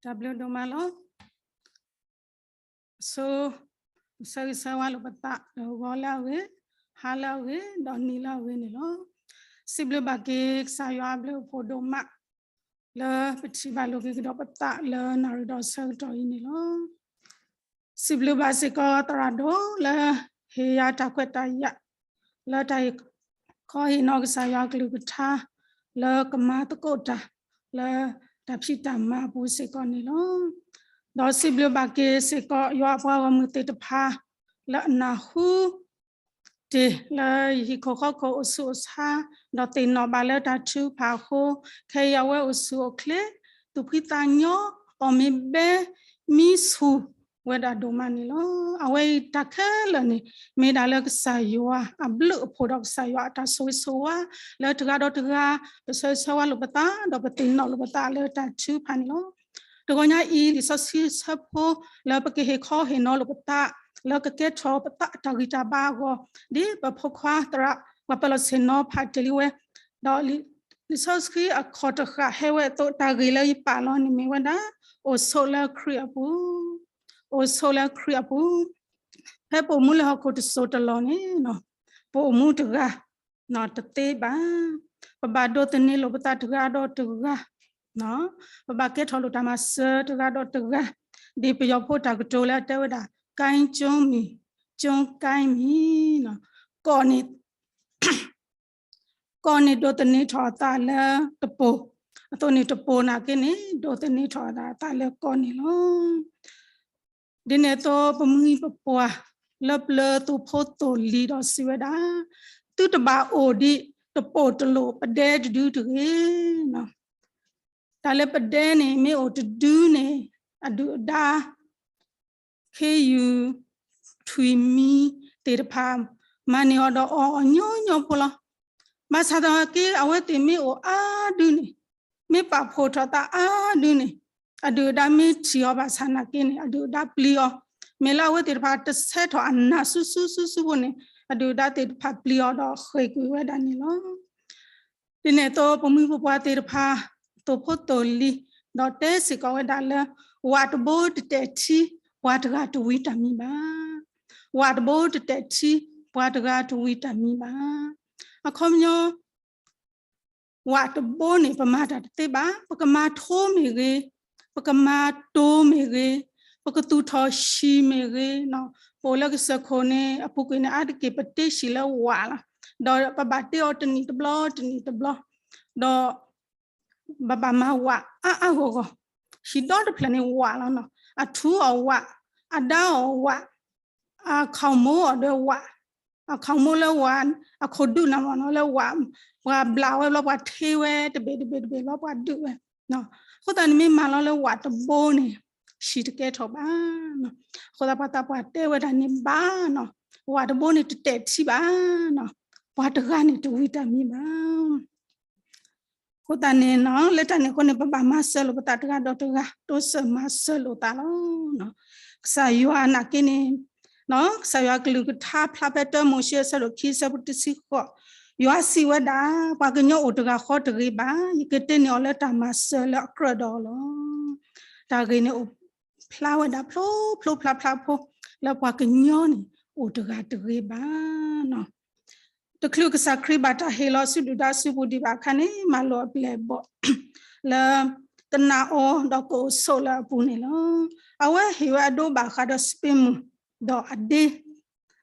တၢ်ဘျုးဒိၣ်မးလီၤ. အဆိ ပဆၢဂ့ၤဆၢဝါလိာ်ပသး ဒီးဂီၤလၢအဂ့ၤ, ဟါလၢအဂ့ၤ, ဒီးနံၤလၢအဂ့ၤန့ၣ်လီၤ. စံးဘျုးဘၣ်က့ၤကစၢ်ယွၤအဘျုးအဖှိၣ်ဒိၣ်မး လၢပထံၣ်ဘၣ်လိာ်က့ၤကဒီးပသးလၢနၣ်ရံၣ်ဒီးဆၢကတီၢ်အံၤန့ၣ်လီၤ. စံးဘျုးဘၣ်စ့ၢ်ကီးသရၣ်ဒိၣ်လၢဟ့ၣ်ယၤတၢ်ခွဲးတၢ်ယာ် လၢတၢ်ဟ့ၣ်ခီဟ့ၣ်နီၤကစၢ်ယွၤကလုၢ်ကထါ လၢကမၤသကိးတၢ် လၢတၢ်ဖံးတၢ်မၤအပူၤစ့ၢ်ကီးန့ၣ်လီၤ. ဒီးစံးဘျုးဘၣ်က့ၤစ့ၢ်ကီးယွၤအပှၤဂီၢ်မုၢ်သ့ၣ်တဖၣ် လၢအနၢ်ဟူ တ့ၢ်လၢယဟံၣ်ခိၣ်ဃီခိၣ်အိၣ်ဆူၣ်အိၣ်ဆါ ဒီးသ့ၣ်နီၣ်ဘၣ်လၢတၢ်ထုကဖၣ်အဃိ ခဲအံၤအဝဲအိၣ်ဆူၣ်အိၣ်ချ့ သူၣ်ဖှံသးညီ အီၣ်မ့ၤဘဲ မံဆူၣ်ဝဲဒၣ်ဒိၣ်မးန့ၣ်လီၤ. အဝဲအံၤတၢ်ခဲလၢာ်န့ၣ် မ့ၢ်ဒၣ်လၢကစၢ်ယွၤအဘျုးအဖှိၣ်ဒီးကစၢ်ယွၤအတၢ်ဆိၣ်ဂ့ၤဆိၣ်ဝါ လၢတဂၤဒီးတဂၤ ပဆၢဂ့ၤဆၢဝါလိာ်ပသး ဒီးပသ့ၣ်နီၣ်လိာ်ပသးလၢတၢ်ထုကဖၣ်န့ၣ်လီၤ. တဂီၤညါအံၤ လံာ်စီဆှံဆၢဖိ လၢပကဟ့ၣ်ခီဟ့ၣ်နီၤလိာ်ပသး လၢကကဲထီၣ်ပသးအတၢ်ဂံၢ်တၢ်ဘါအဂီၢ် ဒ်ပဖိခွါသရၣ် ပှၤပၢၤလီၢ်ဆ့ၣ်နီၤဖးတ့ၢ်လံဝဲ ဒီးလံာ်စီဆှံအခီၣ်တဃၣ်ဟဲဝဲအသိး တၢ်ဂ့ၢ်လၢယပာ်လီၤန့ၣ်မ့ၢ်ဝဲဒၣ် အိၣ်ဆိးလၢခရံာ်အပူၤ, အိၣ်ဆိးလၢခရံာ်အပူၤ, ဖဲပအိၣ်မူလၢဟီၣ်ခိၣ်တစိၢ်တလီၢ်န့ၣ် ပအိၣ်မူတဂၤ တသ့ဘၣ်. ပဘၣ်ဒိးသန့ၤလိာ်ပသးတဂၤဒီးတဂၤ, ပဘၣ်ကဲထီၣ်လိာ်တၢ်မၤစၢၤတဂၤဒီးတဂၤ, ဒ်ပယီၤဖိတၢ်ကတိၤလၢအတဲဝဲဒၣ် ကိုင်းကျွန်းမီး ကျွန်းကိုင်းမီး, ကီၢ်န့ၣ် ကီၢ်န့ၣ်ဒိးသန့ၤထီၣ်အသးလၢတပိၤ, အသိးန့ၣ်တပိၤနာ်က့န့ၣ် ဒိးသန့ၤထီၣ်အသးလၢကီၢ်န့ၣ်လီၤ. ဒ်န့ၣ်အသိးပမိၢ်ပပၢ် လၢပျၢၤသိၣ်ဖိသိၣ်လံၤဒီးစံးဝဲဒၣ်, သုတဘၣ်အိၣ်ဒံးတပိၤတလိၣ်ပဒဲတဒုတဂ့ၤ. တၢ်လၢပဒဲန့ၣ် မ့ၢ်အိၣ်တဒုန့ၣ် အဒုၣ်အဒါ ခ့ယုၢ် ထွံၣ်မံၤသ့ၣ်တဖၣ် မၤန့ၢ်အီၤဒီးအီၣ်အီၤညီညီဖိလီၤ. ဘၣ်ဆၣ်သနာ်က့ အဝဲသ့ၣ်မ့ၢ်အိၣ်အါဒုန့ၣ်, မ့ၢ်ပာ်ဖှိၣ်ထီၣ်သးအါဒုန့ၣ်, အဒုၣ်အဒါမ့ၢ်ထံၣ်အီၤဘၣ်ဆၣ်နာ်က့န့ၣ် အဒုၣ်အဒါပျံၤအီၤ, မ့ၢ်လၢအဝဲသ့ၣ်တဖၣ်တဆဲးထီၣ်အနၢ်ဆူၣ်ဆူၣ်ဆူၣ်ဆူၣ်ဖိန့ၣ် အဒုၣ်အဒါသ့ၣ်တဖၣ်ပျံၤအီၤဒီးဃ့ၢ်ကွံာ်ဝဲဒၣ်န့ၣ်လီၤ. ဒ်န့ၣ်အသိးပမိၢ်ပပၢ်သ့ၣ်တဖၣ် သိၣ်ဖိသိၣ်လံၤ ဒီးတဲစ့ၢ်ကီးဝဲဒၣ်လၢ ဝၣ်တဘိတတဲာ်ထံ ပှၤတဂၤတဝံၤတၢ်မံၤဘၣ်. ဝၣ်တဘိတတဲာ်ထံ ပှၤတဂၤတဝံၤတၢ်မံၤဘၣ်. အခီပညီ ဝၣ်တဘိန့ၣ် ပမၤတၢ်တသ့ဘၣ်. ပကမၤထိမ့ၢ်ဂ့ၤ, ပကမၤတိၤမ့ၢ်ဂ့ၤ, ပကသူၣ်ထီၣ်ဟံၣ်မ့ၢ်ဂ့ၤ, ပအိၣ်လၢကစၢၢ်ခိၣ်န့ၣ် အပူၤကွံာ်န့ၣ် အါတက့ၢ်ပတ့ဟံၣ်လၢဝၣ်လီၤ. ဒီးပဘၣ်တ့အီၤတနံၣ်တဘျီ တနံၣ်တဘျီ, ဒီး ပဘၣ်မၤဝၣ်အါအါဂီၢ်ဂီၢ်, ဟံၣ်ဒီတဖျၢၣ်န့ၣ်ဝၣ်လီၤနီၤ. အထူအီၣ်ဝၣ်, အဒါအီၣ်ဝၣ်, အခီၣ်မိၣ်အီၤဒီးဝၣ်, အခီၣ်မိၣ်လၢဝၣ်, အခိၣ်ဒုးနၤမ့ၢ်နီၤ လၢဝၣ်, ပှၤဘျးဝဲဘျီ ပှၤထ့ဝဲတဘ့ၣ်တဘ့ၣ်တဘ့ၣ်ဘျီ ပှၤဒုးဝဲ. အဃိသတးန့ၣ်မ့ၢ်မၤလီၤလၢဝၣ်တဘိန့ၣ် ဟံၣ်တကဲထီၣ်ဘၣ်. အဃိသတးပှၤသးပှၢ်တဲဝဲဒၣ်န့ၣ်ဘၣ်နီၤ, ဝၣ်တဘိန့ၣ်တတဲာ်ထံဘၣ်နီၤ, ပှၤတဂၤန့ၣ်တဝံၤတၢ်မံၤဘၣ်. အဃိသတးန့ၣ်နီၤ လၢတၢ်န့ၣ်အဃိန့ၣ် ပဘၣ်မၤစၢၤလိာ်ပသးတဂၤဒီးတဂၤ, တိစၢၤမၤစၢၤလိာ်သးလီၤ. ကစၢ်ယွၤနာ်က့န့ၣ်, ကစၢ်ယွၤကလုၢ်ကထါဖျါဖဲတၢမိၤၡ့အဆၢဒိၣ်ခံ အဆၢဖိတဆံဃိး, ယွၤစံးဝဲဒၣ်, ပှၤကညီအိၣ်တဂၤဃီတဂ့ၤဘၣ်, ယကတ့န့ၢ်အီၤလၢတၢ်မၤစၢၤလၢအကြၢးဒီးအီၤလီၤ. တၢ်ဂ့ၢ်န့ၣ်အိၣ်ဖျါဝဲဒၣ်ဖျိဖျိဖျါဖျါဖိ လၢပှၤကညီန့ၣ် အိၣ်တဂၤတဂ့ၤဘၣ်နီၤ. တချုးကစၢ်ခရံာ်ဘၣ်တၢ်ဟ့ၣ်လီၤဆူဒုၣ်ဒါဆူပူၤဒံးဘၣ်အခါန့ၣ် မၤလိာ်အပျဲၢ်အဘီၣ် လၢ တနာ်အီၤဒီးကအိၣ်ဆိးလၢအပူၤန့ၣ်လီၤ. အဝဲဟ့ၣ်ဝဲအဒိဘၣ်ဃးဒီးစပံးမုၢ် ဒီး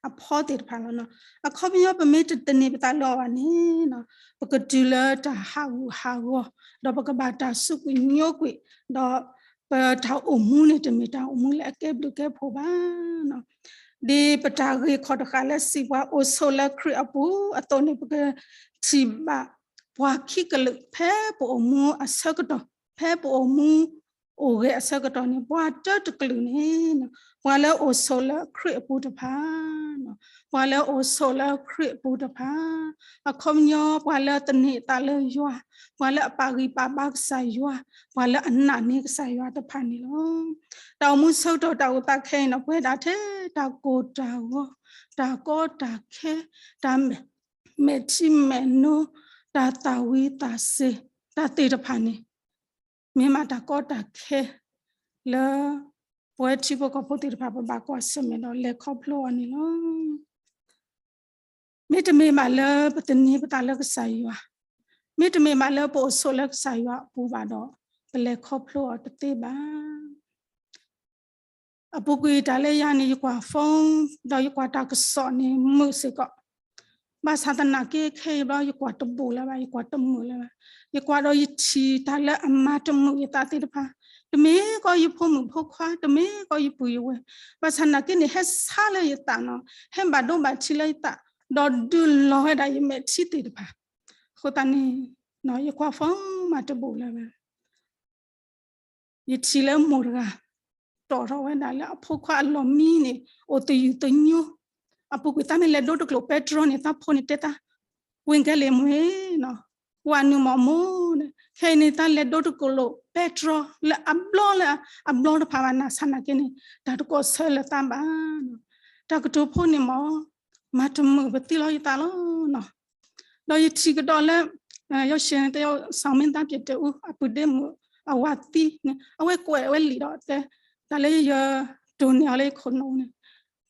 အဒ့ အဖီသ့ၣ်တဖၣ်လီၤနီၤ. အခီပညီပမ့ၢ်တသန့ၤပသးလၢအီၤဘၣ်န့ၣ် ပကတုၤလၢတၢ်ဟးဂူာ်ဟးဂီၤ ဒီးပကဘၣ်တၢ်စူးကွံာ်ညိကွံာ် ဒီးပတၢ်အိၣ်မူန့ၣ် တမ့ၢ်တၢ်အိၣ်မူလၢအကဲဘျုးကဲဖှိၣ်ဘၣ်နီၤ. ဒ်ပတၢ်ဂ့ၢ်ခီၣ်တဃာ်လၢစံးပှၤအိၣ်ဆိးလၢခရံာ်အပူၤအသိးန့ၣ် ပကထံၣ်ဘၣ်ပှၤခံကလုာ် ဖဲပအိၣ်မူအဆၢကတီၢ် ဖဲပအိၣ်မူအိၣ်ဂဲၤအဆၢကတီၢ်န့ၣ် ပှၤတၢတကလုာ်န့ၣ် ပှၤလၢအိၣ်ဆိးလၢခရံာ်အပူၤတဖၣ် ပှၤလၢအိၣ်ဆိးလၢခရံာ်အပူၤတဖၣ် အခီပညီ ပှၤလၢသန့ၤအသးလၢယွၤ, ပှၤလၢအပာ်ဂံၢ်ပာ်ဘါကစၢ်ယွၤ, ပှၤလၢအနာ်န့ၢ်ကစၢ်ယွၤတဖၣ်န့ၣ်လီၤ. တၢ်အိၣ်မူဆၢကတီၢ်တၢ်အိၣ်သးခဲအံၤန့ၣ် ပဝဲဒၣ်ထဲတၢ်ကီတၢ်ခဲ, တၢ်ကီတၢ်ခဲ, တၢ်မဲာ်ထံမဲာ်နိ, တၢ်သၣ်ဝံၤသၣ်စ့ၤ, တၢ်သ့ၣ်တဖၣ်န့ၣ် မ့ၢ်မးတၢ်ကီတၢ်ခဲ လၢပဝဲထံဖိကီၢ်ဖိသ့ၣ်တဖၣ် ပဘၣ်ကွၢ်ဆၢၣ်မဲာ်ဒီးလဲၤခီဖျိအီၤန့ၣ်လီၤ. မ့တမ့ၢ်ဘၣ်လၢပသန့ၤပသးလၢကစၢ်ယွၤ, မ့တမ့ၢ်ဘၣ်လၢပအိၣ်ဆိးလၢကစၢ်ယွၤအပူၤဘၣ်ဒီး ပလဲၤခီဖျိအီၤတသ့ဘၣ်. အပူၤကွံာ်တၢ်လၢယၤန့ၣ် ယကွၢ် phone ဒီးယကွၢ်တၢ်ကစီၣ်န့ၣ် မုာ်စ့ၢ်ကီး, ဘၣ်ဆၣ်သနာ်က့ခဲအံၤဘျီ ယကွၢ်တဘူးလၢၤဘၣ်, ယကွၢ်တမုာ်လၢၤဘၣ်. ယကွၢ်ဒီးယထံၣ်တၢ်လၢအမၤတမုာ်ယသးသ့ၣ်တဖၣ်, တမ့ၢ်ကီးယဖိမုၣ်ဖိခွါ, တမ့ၢ်ကီးယပုၢ်ယဝဲၢ်, ဘၣ်ဆၣ်သနာ်က့န့ၣ် ဟဲဆါလၢယသးနီၤ, ဟဲဘၣ်ဒိဘၣ်ထံးလၢယသး, ဒီးဒုးလီၤဝဲဒၣ်ယမဲာ်ထံသ့ၣ်တဖၣ်. အဃိသတးန့ၣ် ယကွၢ် phone မးတဘူးလၢၤဘၣ်. ယထံၣ်လၢမိၢ်တဂၤ တီၣ်ထီၣ်ဝဲဒၣ်လၢအဖိခွါအလီၢ်မံန့ၣ် အိၣ်သယုၢ်သညိ, အပူၤကွံာ်သးမ့ၢ်လဲၤဒိတကျိာ်ပဲတြီန့ၣ် သးဖိန့ၣ်တဲသး, ဝံၣ်ကဲလံာ်မွ့ၢ်နီၤ, ဝၤနုာ်မီၢ်မိၢ်န့ၣ်, ခဲအံၤန့ၣ် သးလဲၤဒိတကျိာ်ပဲတြီ လၢအဘျီလၢအဘျီတဖၣ်ဘၣ် ဘၣ်ဆၣ်သနာ်က့န့ၣ် တၢ်တကိးဆၢလၢၤသးဘၣ်. တၢ်ကတိၤဖိန့ၣ်မ့ၢ် မၤတမုာ်ပသံလီၤယသးလီၤနီၤ. ဒီးယထံၣ်ကဒီးလၢ ယိၤၡ့ သးစီၤမ့ၢ်သးပျဲၢ်တအူ အပုၢ်ဒ့မုၣ်အဝၤသံန့ၣ် အဝဲကွဲးဝဲလံာ်ဒီးတဲ, တၢ်လၢယတိၢ်န့ၢ်အီၤလၢယခိၣ်နူာ်န့ၣ်,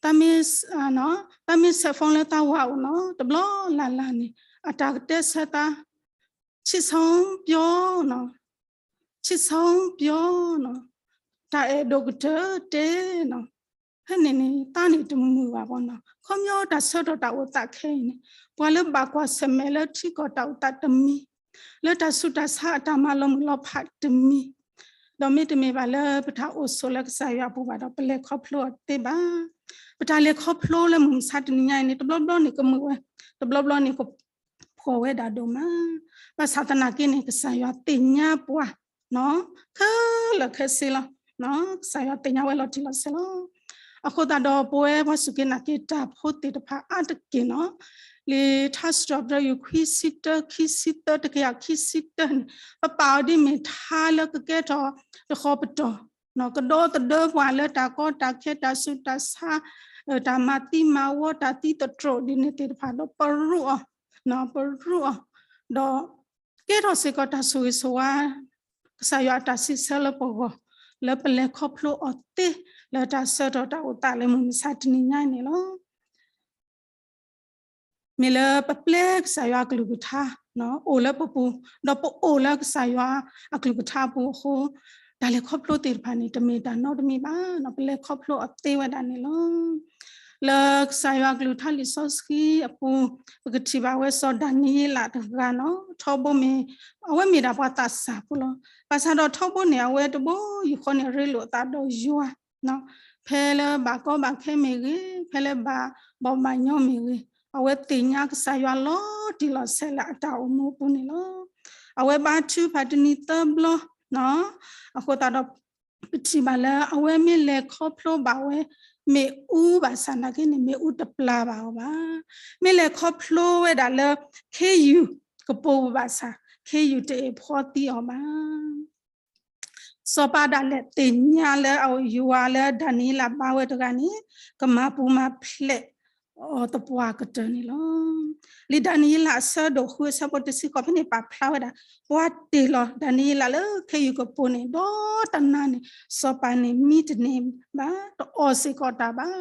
တၢ်မ့ၢ် တၢ်မ့ၢ်ဆဲး phone လၢသးဝၤအိၣ်နီၤ တဘျီလၢ်လၢ်န့ၣ် အတၢ်ကတဲဆၢသး ဆံးဆီပျီနီၤ, ဆံးဆီပျီနီၤ, တၢ်အဲၣ်ဒိၣ်ကတၢၢ်တဲနီၤ. ဖဲန့ၣ်န့ၣ် သးန့ၣ်တမုာ်ဘၣ်ဘၣ်နီၤ. ခီပညီတၢ်ဆၢထီၣ်တၢ်အိၣ်သးခဲအံၤန့ၣ် ပှၤလၢဘၣ်ကွၢ်ဆၢၣ်မဲာ်လၢထံကီၢ်တၢ်အိၣ်သးတမံၤ, လၢတၢ်ဆူးတၢ်ဆါအတၢ်မၤလီၤမုၢ်လီၤဖးတမံၤ, ဒီးမ့တမ့ၢ်ဘၣ်လၢပတၢ်အိၣ်ဆိးလၢကစၢ်ယွၤအပူၤဘၣ်ဒီး ပလဲၤခီဖျိအီၤတသ့ဘၣ်. ပတၢ်လဲၤခီဖျိလၢမုၢ်မဆါတနံၤညါအံၤန့ၣ် တဘျီဘျီန့ၣ်ကမုာ်ဝဲ, တဘျီဘျီန့ၣ်ကဖှီၣ်ဝဲဒၣ်ဒိၣ်မး. ဘၣ်ဆၣ်သနာ်က့န့ၣ် ကစၢ်ယွၤသ့ၣ်ညါပှၤ ခဲလၢာ်ခဲဆ့လီၤ. ကစၢ်ယွၤသ့ၣ်ညါဝဲလီၤတံၢ်လီၤဆဲးလီၤ. အဃိသတးဒီး ပဝဲပှၤစူၢ်က့ၤနာ်က့ၤတၢ်ဖိသ့ၣ်တဖၣ်အါတက့ၢ်နီၤ, လံာ်ထါစံးထီၣ်ပတြၢၤ ယူၢ်ခွံဆံတၢ ခံဆံသၢ တကယၤခံဆံတၢန့ၣ် ပပာ်အီၤဒ်မ့ၢ်ထါလၢကကဲထီၣ်တဃီၤပတီၢ်, ကဒီသဒၢပှၤလၢတၢ်ကီတၢ်ခဲ တၢ်ဆူးတၢ်ဆါ, တၢ်မၤသံမၤဝီ တၢ်သံသတြိာ်ဒ်န့ၣ်သ့ၣ်တဖၣ်ဒီး ပရူးအီၤ, ပရူးအီၤ, ဒီး ကဲထီၣ်စ့ၢ်ကီးတၢ်ဆိၣ်ဂ့ၤဆိၣ်ဝါ ကစၢ်ယွၤအတၢ်စံးဆၢလၢပဂီၢ် လၢပလဲၤခီဖျိအီၤသ့ လၢတၢ်ဆၢထီၣ်တၢ်အိၣ်သးလၢမုၢ်မဆါတနံၤညါန့ၣ်လီၤ. မ့ၢ်လၢပပျဲကစၢ်ယွၤအကလုၢ်ကထါ အိၣ်လၢပပူၤ, ဒီးပအိၣ်လၢကစၢ်ယွၤအကလုၢ်ကထါအပူၤအဃိ, တၢ်လဲၤခီဖျိသ့ၣ်တဖၣ်န့ၣ် တမ့ၢ်တၢ်နီတမံၤဘၣ်, ပလဲၤခီဖျိအီၤသ့ဝဲဒၣ်န့ၣ်လီၤ. လၢကစၢ်ယွၤအကလုၢ်ကထါလံာ်စီဆှံအပူၤ, ပကထံၣ်ဘၣ်ဝဲစီၤဒၤနံးယ့လးတဂၤနီၤ, ထီဘိမ့ၢ် အဝဲမ့ၢ်ဒၣ်ပှၤသးစၢ်ဖိလီၤ. ဘၣ်ဆၣ်ဒီးထီဘိန့ၣ် အဝဲတဘိယူၢ်ဃီန့ၣ်ရ့လိာ်အသးဒီးယွၤ, ဖဲလၢဘၣ်ကီဘၣ်ခဲမ့ၢ်ဂ့ၤ, ဖဲလၢဘၣ်ဘီၣ်ဘၣ်ညီမ့ၢ်ဂ့ၤ, အဝဲသ့ၣ်ညါကစၢ်ယွၤလီၤတံၢ်လီၤဆဲးလၢအတၢ်အိၣ်မူအပူၤန့ၣ်လီၤ. အဝဲဘါထုကဖၣ်တနံၤသၢဘျီ, အဃိသတးဒီး ပထံၣ်ဘၣ်လၢအဝဲမ့ၢ်လဲၤခီဖျိဘၣ်ဝဲ မ့ၣ်အူဘၣ်ဆၣ်သနာ်က့န့ၣ် မ့ၣ်အူတပျၢ်ဘၣ်အီၤဘၣ်. မ့ၢ်လဲၤခီဖျိဝဲဒၣ်လၢခ့ယုၢ်ကပိာ်ပူၤဘၣ်ဆၣ်, ခ့ယုၢ်တအ့ၣ်ဖှီသံအီၤဘၣ်. စီၤပၤဒၣ်လဲာ်သ့ၣ်ညါလၢအယွၤလၢဒၤနံးယ့လးဘါဝဲတဂၤန့ၣ် ကမၤပူၤမၤဖျဲးအီၤသပှၢ်ကတၢၢ်န့ၣ်လီၤ. လံာ်ဒၤနံးယ့လးအဆၢဒိၣ်ဃုအဆၢဖိတဆံဃိး ဖဲန့ၣ်ပာ်ဖျါဝဲဒၣ် ပှၤတ့ၢ်လီၤဒၤနံးယ့လးလၢခ့ယုၢ်ကပိာ်န့ၣ် ဒီးတနၤန့ၣ် စီၤပၤန့ၣ်မံတန့ၢ်ဘၣ်, တအီၣ်စ့ၢ်ကီးတၢ်ဘၣ်.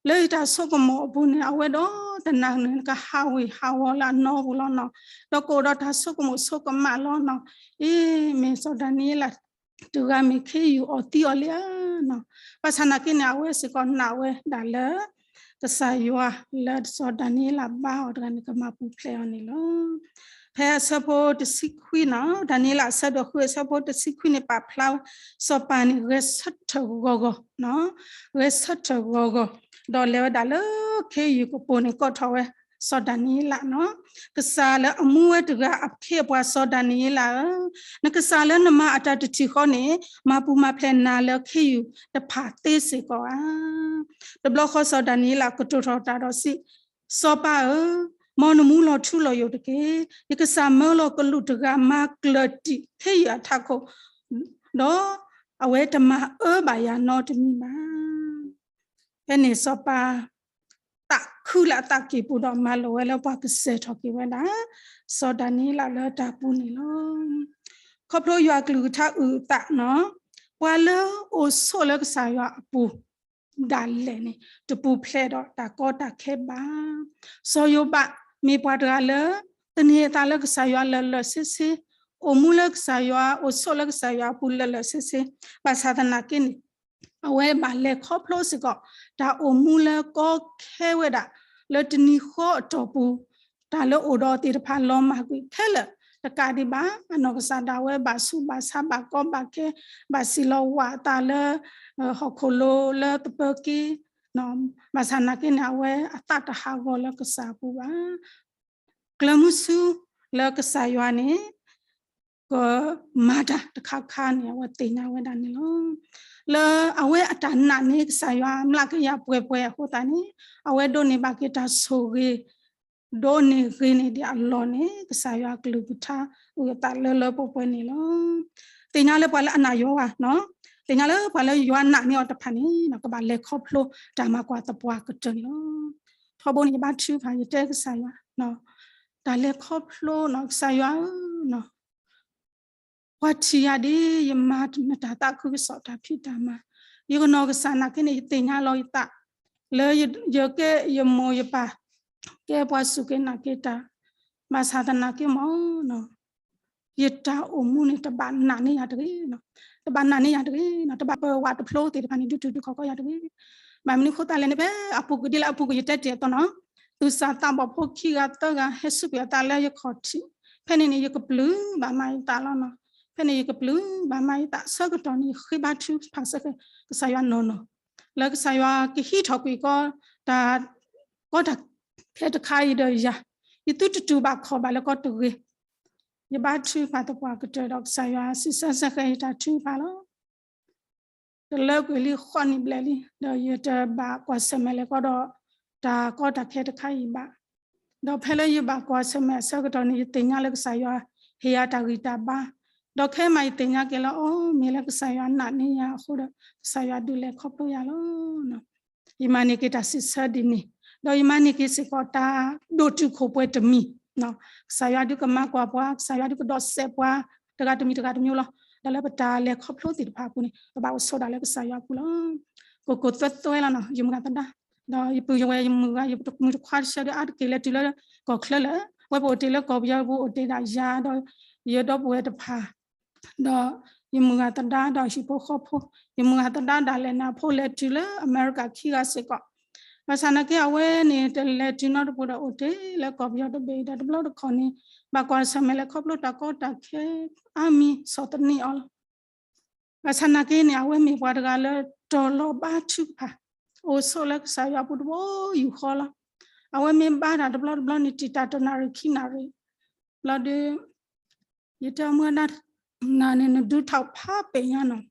လၢတၢ်ဆိကမိၣ်အပူၤန့ၣ် အဝဲဒီးတနၤန့ၣ် ကဟးဝ့ၢ်ဟးဝီၤလၢအနီပူၤလီၤနီၤ, ဒီးကအိၣ်ဒီးတၢ်ဆိကမိၣ်ဆိကမးလီၤနီၤ. အ့ မ့ၢ်စီၤဒၤနံးယ့လးတဂၤမ့ၢ်ခ့ယုၢ်အီၣ်သံအီၤလံဧါနီၤ. ဘၣ်ဆၣ်သနာ်က့န့ၣ် အဝဲစ့ၢ်ကီးနာ်ဝဲဒၣ်လၢ ကစၢ်ယွၤလၢစီၤဒၤနံးယ့လးဘါအီၤတဂၤန့ၣ် ကမၤပူၤဖျဲးအီၤန့ၣ်လီၤ. ဖဲအဆၢဖိတဆံခွံနီၤ, ဒၤနံးယ့လးအဆၢဒိၣ်ဃုအဆၢဖိတဆံခွံန့ၣ် ပာ်ဖျါဝဲ စီၤပၤန့ၣ်ဂဲၤဆၢထၢၣ်ဂီၤဂီၤ, ဂဲၤဆၢထၢၣ်ဂီၤဂီၤ, ဒီးလဲၤဝဲဒၣ်လၢခ့ယုၢ်ကပိာ်န့ၣ် ကိးထီၣ်ဝဲ စီၤဒၤနံးယ့လးနီၤ. ကစၢ်လၢအမူဝဲတဂၤအခ့အပှၤ စီၤဒၤနံးယ့လးဧၢ, နကစၢ်လၢနမၤအတၢ်တထံၣ်ဃီန့ၣ် မၤပူၤမၤဖျဲးနၤလၢခ့ယုၢ်တဖၣ်သ့စ့ၢ်ကီးဧါ. တဘျီဃီစီၤဒၤနံးယ့လးကတိၤထီၣ်တၢ်ဒီးစံး, စီၤပၤဧၢ, မ်နမူလီၤထူလီၤယိာ်တက့ၢ်. ယကစၢ်မၢလီၤကလူးတဂၤမၤကျၢၤတံၢ်ခ့ယုၢ်အထးခိၣ်, ဒီးအဝဲတမၤအၢဘၣ်ယၤနီတမံၤဘၣ်. ဖဲန့ၣ်စီၤပၤ သးခုလၢအသးကံၢ်ပူၤဒီးမၤလိာ်ဝဲလၢပှၤကစဲၢ်ထီၣ်က့ၤဝဲဒၣ် စီၤဒၤနံးယ့လးလၢတၢ်ပူၤန့ၣ်လီၤ. ခီဖျိယွၤအကလုၢ်ကထါအုၣ်အသးနီၤ, ပှၤလၢအိၣ်ဆိးလၢကစၢ်ယွၤအပူၤ ဒၣ်လဲာ်န့ၣ် တပူၤဖျဲးဒီးတၢ်ကီတၢ်ခဲဘၣ်. စီၤယိၤဘး မ့ၢ်ပှၤတဂၤလၢ သန့ၤအသးလၢကစၢ်ယွၤလၢာ်လၢာ်ဆ့ဆ့, အိၣ်မူလၢကစၢ်ယွၤ အိၣ်ဆိးလၢကစၢ်ယွၤအပူၤလၢာ်လၢာ်ဆ့ဆ့, ဘၣ်ဆၣ်သနာ်က့န့ၣ် အဝဲဘၣ်လဲၤခီဖျိစ့ၢ်ကီး တၢ်အိၣ်မူလၢကီခဲဝဲဒၣ် လၢတနံၤဃီအတီၢ်ပူၤ တၢ်လၢအိၣ်ဒီးအီၤသ့ၣ်တဖၣ်လီၤမၢ်ကွံာ်ခဲလၢာ် တကးဒံးဘၣ် အနီၢ်ကစၢ်ဒၣ်ဝဲဘၣ်ဆူးဘၣ်ဆါ ဘၣ်ကီဘၣ်ခဲ ဘၣ်စံၣ်လီၤဝးအသးလၢ ဟီၣ်ခိၣ်လိၤလၢသပၢၤက့ ဘၣ်ဆၣ်သနာ်က့န့ၣ် အဝဲအသးတဟးဂီၤလၢကစၢ်အပူၤဘၣ်. ကျၢၤမုဆူလၢကစၢ်ယွၤန့ၣ် ကမၤတၢ်တခါခါန့ၣ် အဝဲသ့ၣ်ညါဝဲဒၣ်န့ၣ်လီၤ. လၢအဝဲအတၢ်နာ်န့ၢ်ကစၢ်ယွၤမျးကယၤပှဲၤပှဲၤအဃိသတးန့ၣ် အဝဲဒိးန့ၢ်ဘၣ်က့ၤတၢ်ဆိၣ်ဂ့ၤ ဒိးန့ၢ်ဂ့ၤန့ၢ်ဒံးအလီၢ်န့ၣ် ကစၢ်ယွၤကလုၢ်ကထါအုၣ်အသးလၢလၢပှဲၤပှဲၤန့ၣ်လီၤ. သ့ၣ်ညါလၢပှၤလၢအနာ်ယွၤဘၣ်, သ့ၣ်ညါလၢပှၤလၢယွၤနာ်န့ၢ်အီၤတဖၣ်န့ၣ် ကဘၣ်လဲၤခီဖျိတၢ်မၤကွၢ်သပှၢ်ကတၢၢ်န့ၣ်လီၤ. ထီဘိန့ၣ် ယဘါထုကဖၣ် ယတဲကစၢ်ယွၤ တၢ်လဲၤခီဖျိန့ၣ် ကစၢ်ယွၤဧၢ ပှၤထံၣ်ယၤဒ် ယမၤနတၢ်သးခုကစီၣ်တၢ်ဖံးတၢ်မၤ, ယကနီၢ်ကစၢ်နာ်က့န့ၣ် ယသ့ၣ်ညါလီၤယသး လၢယကဲယမိၢ်ယပၢ် ကဲပှၤစူၢ်က့ၤနာ်က့ၤတၢ်, ဘၣ်ဆၣ်သနာ်က့မ့ၢ် ယတၢ်အိၣ်မူန့ၣ် တဘၣ်နာ်န့ၢ်ယၤတဂ့ၤ, တဘၣ်နာ်န့ၢ်ယၤတဂ့ၤ, တဘၣ်ပၢၤဝးတဖျိသ့ၣ်တဖၣ်န့ၣ် ဒုးတုာ်ဒုးခီၣ်ကီယၤတဂ့ၤ. ဘၣ်မနုၤအဃိသတးလဲၣ်န့ၣ် ဖဲအပူၤကွံာ်ဒ်လဲၣ်အပူၤကွံာ် ယတဲတ့ၢ်အသိးနီၤ, သူၣ်စၢ်သးဘီၣ်ဖိခံဂၤသၢဂၤ ဟဲဆူပယီၤသးလၢယခီၣ်ထံး, ဖဲန့ၣ်န့ၣ် ယကပျုၢ်ဘၣ်မၤယသးလီၤနီၤ. ဖဲန့ၣ်ယကပျုၢ်ဘၣ်မၤယသး ဆၢကတီၢ်န့ၣ် ယဃ့ဘါထုကဖၣ်စ့ၢ်ကီး ကစၢ်ယွၤနီၢ်နီၢ်, လၢကစၢ်ယွၤကဟံးထီၣ်ကွံာ်ကီး တၢ်ကီတၢ်ခဲတခါအံၤဒီးယၤ, ယသုတတူၢ်ဘၣ်ခီၣ်ဘၣ်လၢကီၢ်တဂ့ၤ. ယဘါထုကဖၣ်သပှၢ်ကတၢၢ်ဒီး ကစၢ်ယွၤစံးဆၢဆၢဃဲယတၢ်ထုကဖၣ်လီၤ. တလၢကွံာ်လံ ဃိးနံၣ်ဘျဲၣ်လံ, ဒီးယတဘၣ်ကွၢ်ဆၢၣ်မဲာ်လဲၤခီဖျိဒီး တၢ်ကီတၢ်ခဲတခါအံၤဘၣ်. ဒီးဖဲလၢယဘၣ်ကွၢ်ဆၢၣ်မဲာ်အဆၢကတီၢ်န့ၣ် ယသ့ၣ်ညါလၢကစၢ်ယွၤဟ့ၣ်ယၤတၢ်ဂံၢ်တၢ်ဘါ, ဒီးခဲမးယသ့ၣ်ညါက့ၤလၢ အိ မ့ၢ်လၢကစၢ်ယွၤနာ်န့ၢ်ယၤအဃိဒီး ကစၢ်ယွၤဒုးလဲၤခီဖျိယၤလီၤ. ယမၤန့ၢ်က့ၤတၢ်စံးဆၢဒ်န့ၣ်, ဒီးယမၤန့ၢ်က့ၤစ့ၢ်ကီးတၢ်ဒိၣ်တုာ်ခိၣ်ပှဲၤတမံၤ, ကစၢ်ယွၤဒုးကမၤကွၢ်ပှၤ, ကစၢ်ယွၤဒုးကဒိးစဲးပှၤ တဂၤတမံၤတဂၤတမံၤလီၤ. ဒီးလၢပတၢ်လဲၤခီဖျိသ့ၣ်တဖၣ်အပူၤန့ၣ် ပဘၣ်အိၣ်ဆိးဒၣ်လၢကစၢ်ယွၤအပူၤလီၤ. ကိၢ်ကိၢ်သွဲသွဲလီၤနီၤ ယမုၢ်ဂၤသဒါ, ဒီးယပုၢ်ယဝဲၢ်ယမုၢ်ဂၤ ယမုၢ်တခွါတဆၢဒီး အါတက့ၢ်လဲၤတုၤလၢကီၢ်ချၢလၢာ်, ဝဲပအိၣ်တ့ၢ်လၢကီၢ်ပယီၤပူၤအိၣ်တ့ၢ်ဒၣ်ယၤဒီး ယဒီပုၢ်ဝဲၢ်တဖၣ် ဒီးယမုၢ်ဂၤသဒါဒီးဟံၣ်ဖိဃီဖိ, ယမုၢ်ဂၤသဒါဒၣ်လဲာ်န့ၣ် အဖိလဲၤတုၤလၢအမဲရကၤခံဂၤစ့ၢ်ကီး, ဘၣ်ဆၣ်နာ်က့အဝဲန့ၣ် တလဲၤတုၤနီတပူၤဒီးအိၣ်တ့ၢ်လၢကီၢ်ပယီၤတဘ့ၣ်ဒီးတဘျီတခီၣ်န့ၣ် ဘၣ်ကွၢ်ဆၢၣ်မဲာ်လဲၤခီဖျိတၢ်ကီတၢ်ခဲအါမံၤဆီၣ်သနံးအီၤလီၤ. ဘၣ်ဆၣ်နာ်က့န့ၣ် အဝဲမ့ၢ်ပှၤတဂၤလၢတီၤလီၤဘါထုကဖၣ်, အိၣ်ဆိးလၢကစၢ်ယွၤအပူၤတဘိယူၢ်ဃီလီၤ. အဝဲမ့ၢ်ဘါတၢ်တဘျီတဘျီန့ၣ် တံာ်တာ်တနၣ်ရံၣ်ခံနၣ်ရံၣ်, ဘျီဒီး ယတဲအမုၢ်ဒၣ် နၤန့ၣ် နဒုးထီၣ်ဖးပဲာ်ညါနီၤ,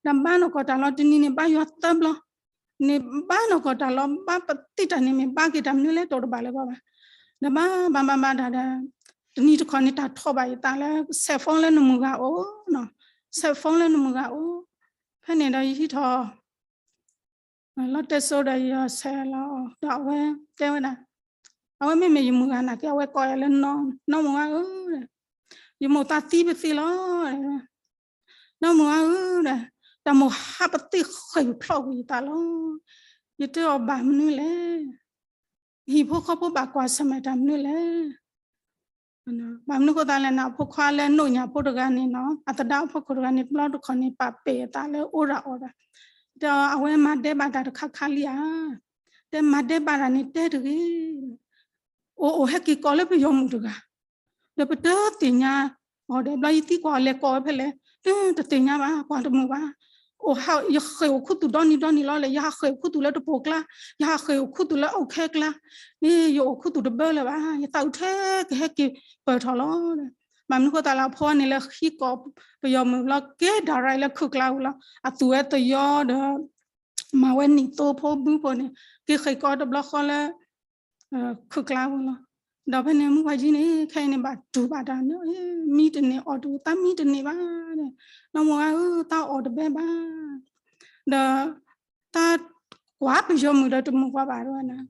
ဒီးဘါနီၢ်ကီၢ်တၢ်လီၤ တနံၤန့ၣ်ဘါယွၤသၢဘျီ, န့ၣ်ဘါနီၢ်ကီၢ်တၢ်လီၤ ဘါပသံတၢ်န့ၣ် မ့ၢ်ဘါက့ၤတၢ်မနုၤလဲၣ် တအိၣ်တဘၣ်လၢၤဘၣ်ဘၣ်, ဒီးဘါဘါဘါဘါတၢ်ဒီး တနံၤတခီန့ၣ် တၢ်ထီၣ်ဘၣ်ယသးလၢ ဆဲးဖိလၢနမုၢ်ဂၤအိၣ်နီၤ, ဆဲးဖိလၢနမုၢ်ဂၤအိၣ်, ဖဲန့ၣ်ဒီးယဟံးထီၣ် လီၤတဲစိဒီးယဆဲးလီၤအီၤ ဒီးအဝဲတဲဝဲဒၣ်, အဝဲမ့မ့ၢ်ယမုၢ်ဂၤနာ်က့ အဝဲကိးယၤလၢ နီၢ်မုၢ်ဂၤဧၢ, ယမိၢ်သးသံပသ့လီၤ, နီၢ်မုၢ်ဂၤဧၢ, တၢ်မိၢ်ဟးပသ့ဃဲၤဖျီၣ်ကွံာ်ယသးလီၤ. ယတဲအီၤဘၣ်မနုၤလဲၣ်, ဟံၣ်ဖိဃီဖိဘၣ်ကွၢ်ဆၢၣ်မဲာ်တၢ်မနုၤလဲၣ် ဘၣ်မနုၤဃိသးလဲၣ်န့ၣ် အဖိခွါလၢအနိၣ်ညၣ်ဖိတဂၤန့ၣ်နီၤ အသဒါအဖီခိၣ်တဂၤန့ၣ် တဘျီတခီၣ်န့ၣ် ပာ်ပဲာ်အသးလၢအိၣ်ဒၣ်အီၤဒီး တဲအီၤ အဝဲမၤဒဲးဘးတၢ်တခါခါလံဧါ, တဲမၤဒဲးဘးတၢ်န့ၣ်တဲတဂ့ၤ, အိၣ်အိၣ်ဟဲက့ၤကိးလၢပယီၤမုၣ်တဂၤ, ဒီးပတသ့ၣ်ညါအီၤဒီး ဘျီယသံကွၢ်အီၤလဲၤကိးဝဲဖဲလဲၣ်, တသ့ၣ်ညါဘၣ် ကွၢ်တမုာ်ဘၣ်, အိၣ်ဟး ယဃ့ၢ်အိၣ်ခူသူၣ်ဒီနံၤဒီနံၤလီၤလဲၣ်, ယဟးဃ့ၢ်အိၣ်ခူသူၣ်လၢတပိာ်ကျါ, ယဟးဃ့ၢ်အိၣ်ခူသူၣ်လၢအအိၣ်ခဲကျါ, မ့ၢ်ယအိၣ်ခူသူၣ်တဘၢလၢၤဘၣ်, ယသးအုးထဲကဟဲက့ၤပၢၢ်ထီၣ်လီၤ. ဘၣ်မနုၤဃိသးလၢအဖိန့ၣ်လၢဃံကိးပယီၤမုၣ်လီၤ ကဲဒၣ်ရၢလၢခုၣ်ကျါပူၤလီၤ, အသူၣ်ဝဲသယီဒီး မၤဝဲနံၣ်သိဖိဘုဖိန့ၣ် က့ၤဃ့ၢ်ကိးတဘျီဃီလၢ ခုၣ်ကျါပူၤလီၤ. ဒီးဖဲန့ၣ်မုၢ်ဝါယံၤန့ၣ် ခဲအံၤန့ၣ်ဘၣ်တူၢ်ဘၣ်တၢ်န့ၣ် မံတန့ၢ်အီၣ်တန့ၢ် သးမံတန့ၢ်ဘၣ်, နီၢ်မုၢ်ဂၤဧၢ သးအီၣ်တဘဲဘၣ်, ဒီး သးကွၢ်ပယီၤမုၣ်ဒီးတမုာ်ကွၢ်ဘၣ်ဝဲဒၣ်,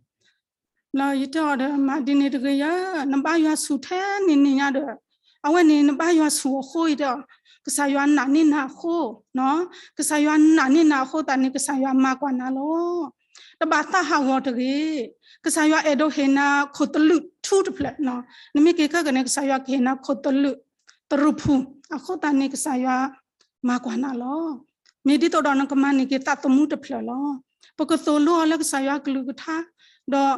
လီၤယတဲအီၤဒီး မၤဒ်န့ၣ်တဂ့ၤယၤ, နဘါယွၤဆူၣ်ထဲန့ၣ်န့ၣ်ညါဒီး အဝဲန့ၣ်နဘါယွၤဆူၣ်အဃိအံၤဒီး ကစၢ်ယွၤနာ်န့ၢ်နၤအဃိ, ကစၢ်ယွၤနာ်န့ၢ်နၤအဃိသတးန့ၣ် ကစၢ်ယွၤမၤကွၢ်နၤလီၤ. တဘၣ်သးဟးဂီၤတဂ့ၤ. ကစၢ်ယွၤအဲၣ်ဒိးဟ့ၣ်နၤခိၣ်သလုးထူတဖျၢၣ်, နမ့ၢ်က့ၤခဲကနံၣ်န့ၣ် ကစၢ်ယွၤကဟ့ၣ်နၤခိၣ်သလုး တရူးဖူ, အဃိသတးန့ၣ် ကစၢ်ယွၤမၤကွၢ်နၤလီၤ. မ့ၢ်ဒ်သိးဒီးနကမၤန့ၢ်က့ၤသးသမူတဖျၢၣ်လီၤ. ပကသိၣ်လိအီၤလၢကစၢ်ယွၤကလုၢ်ကထါ, ဒီး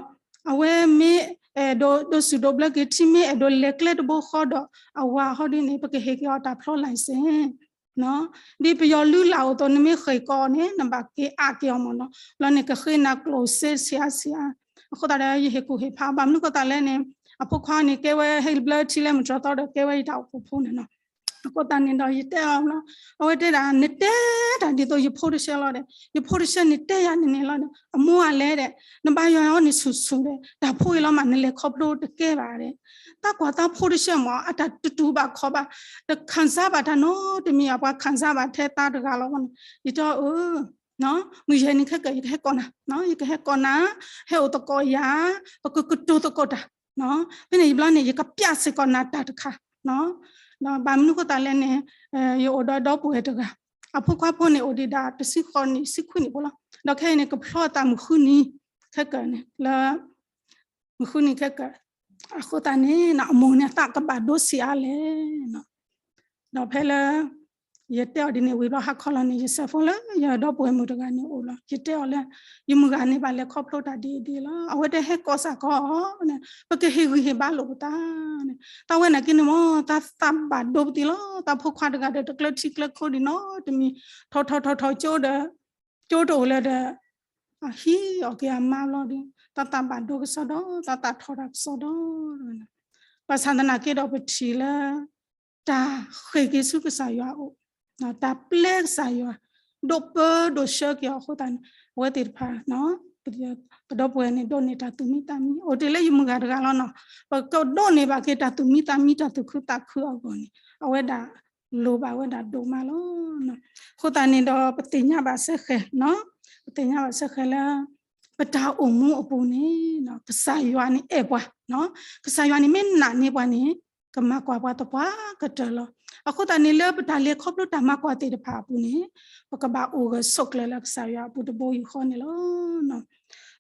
အဝဲမ့ၢ်အဲၣ်ဒိးဒိးစူၣ်ဒိးဘျၢက့ၤထံ မ့ၢ်အဲၣ်ဒိးလဲၤကျဲတဘိဃီဒီး အဝၤဟီဒ်န့ၣ် ပကဟ့ၣ်က့ၤအီၤတၢ်ဖျီ license ဒ်ပယီၤလုၢ်လၢ်အိၣ်သိး နမ့ၢ်ဃ့ၢ်ကီးအီၤန့ၣ် နဘၣ်က့ၤအးက့ၤအီၤမ့ၢ်နီၤ, ဘျီန့ၣ်ကဃ့နၤကျိၣ်စ့ဆံးအါဆံးအါ. အဃိသတးဒီး ယဟ့ၣ်ကူၣ်ဟ့ၣ်ဖး ဘၣ်မနုၤဃိသတးလဲၣ်န့ၣ် အဖိခွါန့ၣ် ကဲဝဲဟဲဘျၢထံလၢမုၢ်တြီၢ်သီဒီး ကဲဝဲယတၢ်အိၣ်ဖှိၣ်ဖိန့ၣ်နီၤ. အဃိသတးန့ၣ်ဒီး ယတဲအီၤလီၤ, အဝဲတဲဒၣ် နတဲတၢ်ဒ်သိးယဖိတဆၢလီၤဒီး ယဖိတဆၢန့ၣ်တဲယၤန့ၣ်န့ၣ်လီၤဒီး အမိၢ်အလဲၣ်ဒီး နဘါယွၤအီၤန့ၣ်ဆူၣ်ဆူၣ်ဒီး တၢ်ဖိအံၤလီၤမး နလဲၤခီဖျိတကဲဘၣ်ဒီး တၢ်ကွၢ်တၢ်ဖိတဆၢမး အတၢ်တတူၢ်ဘၣ်ခီဘၣ်, တခံစားဘၣ်တၢ်နီတမံၤ အပှၤခံစားဘၣ်ထဲသါတဂၤလီၤ. ယတဲအီၤ မုၢ်ယဲၢ်နံၤခဲကနံၣ် ယကဟဲကိးနၤ, ယကဟဲကိးနၤ, ဟဲအိၣ်သကိးယၤ, ပကကတိၤသကိးတၢ်, ဖဲန့ၣ်ယဘျီန့ၣ် ယကပျၢ်စ့ၢ်ကီးနၤတၢ်တခါ, ဒီးဘၣ်မနုၤဃိသတးလဲၣ်န့ၣ် ယအိၣ်ဒီးဒီပုၢ်ဝဲၢ်တဂၤ, အဖိခွါဖိန့ၣ် အိၣ်ဒံးဒၣ်တဆံဃိးနံၣ် ဆံခွံနံၣ်ဖိလီၤ. ဒီးခဲအံၤန့ၣ် ကဖျီအသးမုၢ်ဃုနံၤခဲကနံၣ်န့ၣ် လၢ မုၢ်ဃုနံၤခဲကနံၣ်, အဃိသတးန့ၣ် အမိၢ်န့ၣ်အသးကဘၣ်ဒိဆံးအါလဲၣ်. ဒီးဖဲလၢ ယတဲအီၤဒ်န့ၣ်ဝံၤဘျီ ဟါခီလီၤန့ၣ် ယစဲးဖိလၢယဒီပုၢ်ဝဲၢ်မုၣ်တဂၤန့ၣ်အိၣ်လီၤ. ယတဲအီၤလၢ ယမုၢ်ဂၤန့ၣ်ဘၣ်လဲၤခီဖျိတၢ်ဒ်အံၤဒ်အံၤလီၤ. အဝဲတဲဟဲကိးစ့ၢ်ကီးအီၤန့ၣ် ပကဟ့ၣ်ဂံၢ်ဟ့ၣ်ဘါလိာ်ပသးန့ၣ်. တၢ်ဝဲန့ၣ်က့န့ၣ်မ့ၢ် တၢ်သးဘၣ်ဒိပသံးလီၤ. တၢ်ဖိခွါတဂၤဒီး တကျၢၤထံကျၢၤခိဒံးနီတမံၤ, ထီၣ်ထီၣ်ထီၣ်ထီၣ်ကၠိဒီး ကၠိတအိၣ်လၢၤဒီး အဟံးအီၣ်က့ၤအမါဘျီဒီး တၢ်သးဘၣ်ဒိကစီဒီ, တၢ်သးထီၣ်တၢ်ကစီဒီ. ဘၣ်ဆၣ်သနာ်က့ဒီးပထံၣ်လၢ တၢ်ဃ့ၢ်က့ၤဆူကစၢ်ယွၤအအိၣ်, တၢ်ပျဲကစၢ်ယွၤ, ဒိးပၢဒိးဆှၢက့ၤအီၤအဃိသတးန့ၣ် အဝဲသ့ၣ်တဖၣ် ပဒီပုၢ်ဝဲၢ်န့ၣ် ဒိးန့ၢ်တၢ်သူၣ်မံသးမံ, အိၣ်တ့ၢ်လၢယမုၢ်ဂၤတဂၤလီၤနီၤ. ပကဒိးန့ၢ်ဘၣ်က့ၤတၢ်သူၣ်မံသးမံ တၢ်သူၣ်ခုသးခုအဂီၢ်န့ၣ် အဝဲဒၣ်လိၣ်ဘၣ်ဝဲဒၣ်ဒိၣ်မးလီၤ. အဃိသတးန့ၣ်ဒီး ပသ့ၣ်ညါဘၣ်စ့ၢ်ကီး, ပသ့ၣ်ညါဘၣ်စ့ၢ်ကီးလၢ ပတၢ်အိၣ်မူအပူၤန့ၣ် ကစၢ်ယွၤန့ၣ်အဲၣ်ပှၤ, ကစၢ်ယွၤန့ၣ်မ့ၢ်နာ်န့ၢ်ပှၤန့ၣ် ကမၤကွၢ်ပှၤသပှၢ်ကတၢၢ်လီၤ. အဃိသတးန့ၣ် လၢပတၢ်လဲၤခီဖျိတၢ်မၤကွၢ်သ့ၣ်တဖၣ်အပူၤန့ၣ် ပကဘၣ်အိၣ်ဂၢၢ်ဆိးကျၢၤလၢကစၢ်ယွၤအပူၤတဘိယူၢ်ဃီန့ၣ်လီၤ.